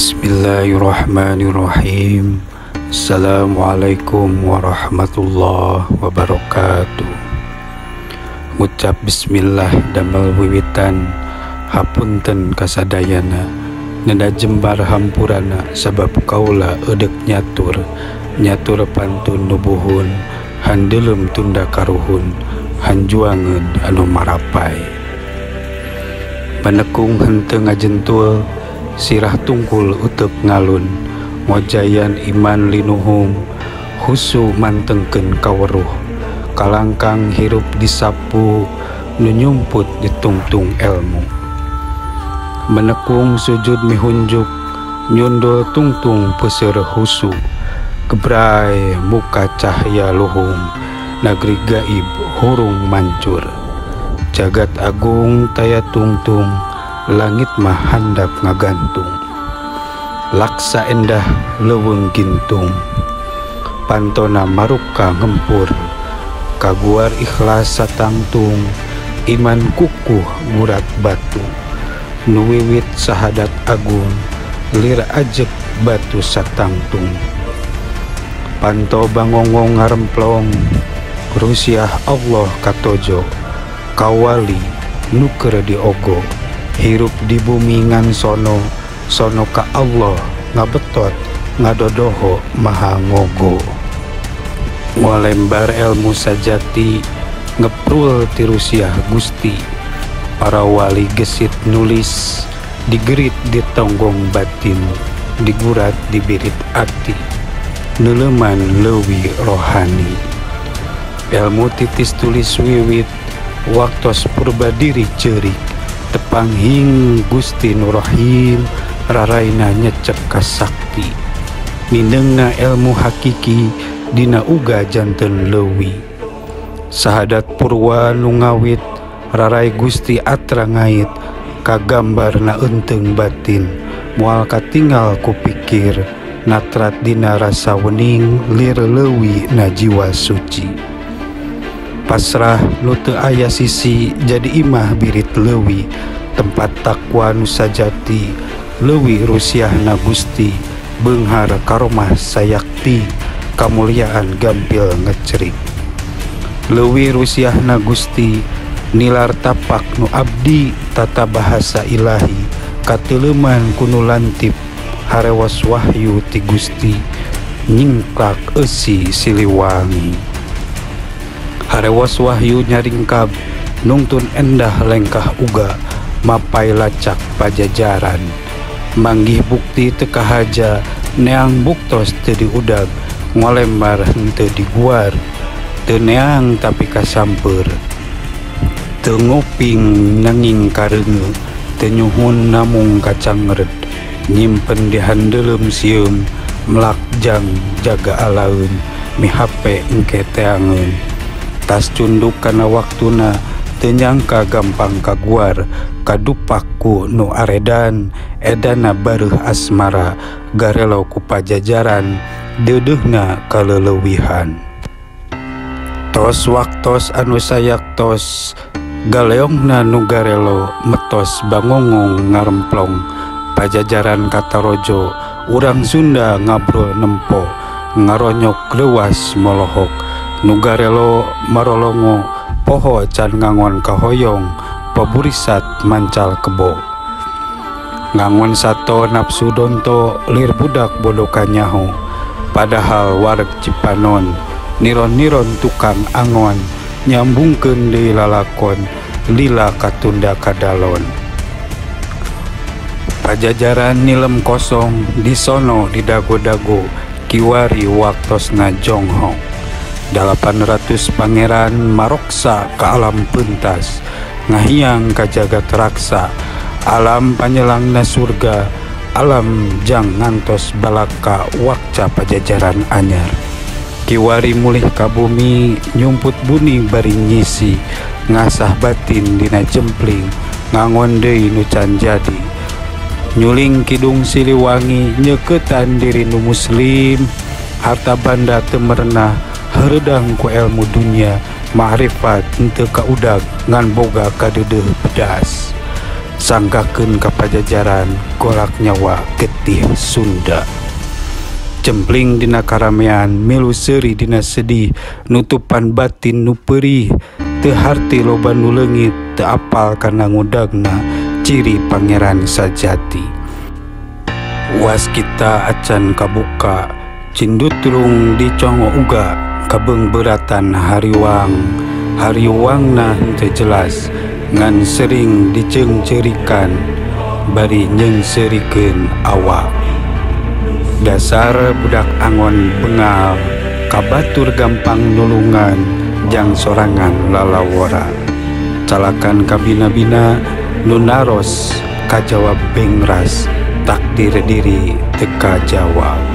Bismillahirrahmanirrahim. Assalamualaikum warahmatullahi wabarakatuh. Ngucap bismillah damel wiwitan, hapunten kasadayana, neda jembar hampurana sabab kaula eudek nyatur, nyatur pantun nubuhun, handelem tunda karuhun, hanjuangeun anu marapai. Manekung henteu ngajentul, sirah tungkul utek ngalun, mojayan iman linuhung, husu mantengkeun kaweruh, kalangkang hirup disapu, nu nyumput ditungtung elmu. Menekung sujud mihunjuk, nyundul tungtung peuseur husu, gebrai muka cahya luhung, nagri gaib hurung mancur. Jagat agung taya tungtung, langit mah handap ngagantung. Laksa endah leuweung gintung, pantona maruka ngempur, kaguar ikhlas satangtung, iman kukuh gurat batu. Nu wiwit sahadat agung, lir ajeg batu satangtung. Panto bangongong ngaremplong, rusiah Allah katojo, kawali nu keur diogo, hirup di bumi ngan sono, sono ka Allah ngabetot ngadodoho maha ngogo. Ngalembar elmu sajati, ngeprul ti rusiah Gusti, para wali gesit nulis, digerit di tonggong batin, digurat di birit ati, neuleman leuwih rohani. Elmu titis tulis wiwit, waktos purba diri ceurik, tepanghing Gusti Nurrahim, raraina nyecep kasakti. Minengna elmu hakiki, dina uga janten leuwih. Sahadat purwa nu ngawit, rarai Gusti atra ngait, kagambar na eunteng batin, moal katingal ku pikir, natrat dina rasa wening, lir leuwih na jiwa suci. Pasrah nu teu aya sisi, jadi imah birit leuwih, tempat takwa nu sajati, leuwih rusiahna Gusti, beunghar karomah sayakti, kamuliaan gampil ngecerik. Leuwih rusiahna Gusti, nilar tapak nu abdi, tata bahasa ilahi, kateuleman ku nu lantip, harewas wahyu ti Gusti, nyingklak eusi Siliwangi. Harewas wahyu nyaringkab, nungtun endah lengkah uga, mapai lacak pajajaran. Manggih bukti teu kahaja, neang buktos teu diudag, ngolembar henteu diguar, teu neang tapi kasamper. Teu nguping nanging kareungeu, teu nyuhun namung kacangred, nyimpen di handeuleum sieum, melakjang jaga alaeun, mihape engke teangeun. Tas cunduk kana waktuna, teu nyangka gampang kaguar, kadupak ku nu aredan, edana bareuh asmara, garelo ku pajajaran, deudeuhna kaleleuwihan. Tos waktos anu sayaktos, galeongna nu garelo, metos bangongong ngaremplong, pajajaran katarojo, urang Sunda ngabrol nempo, ngaronyok leuwas molohok, nu garelo marolongo, poho can ngangon kahoyong, paburisat mancal kebo. Ngangon sato nafsu donto, lir budak bodoh kanyaho, padahal wareg Cipanon, niron-niron tukang angon, nyambungkeun deui lalakon, lila katunda kadalon. Pajajaran nilem kosong, disono di dago-dago, kiwari waktosna jonghong. 800 pangeran maroksa ke alam pentas, ngahiang ka jagat raksa, alam panyelangna surga, alam jang ngantos balaka wakca pajajaran anyar. Kiwari mulih ka bumi, nyumput buni bari nyisi, ngasah batin dina jempling, ngangon deui nu can jadi. Nyuling kidung Siliwangi, nyeuketan diri nu muslim, harta banda teu merenah, heredang ku elmu dunya, ma'rifat henteu kaudag, ngan boga kadeudeuh pedas. Sanggakeun ka Pajajaran golak nyawa getih Sunda. Cempling dina karamean milu seuri dina sedih nutupan batin nu perih teu harti loba nu leungit teu apal kana ngudagna ciri pangeran sajati. Waskita acan kabuka cindutrung dicongo uga kabeungbeuratan hariwang hariwangna henteu jelas ngan sering diceungceurikan bari nyeungseurikeun awak. Dasar budak angon bengal kabatur gampang nulungan jang sorangan lalawora calakan kabina-bina nu naros kajawab bengras takdir diri teu kajawab.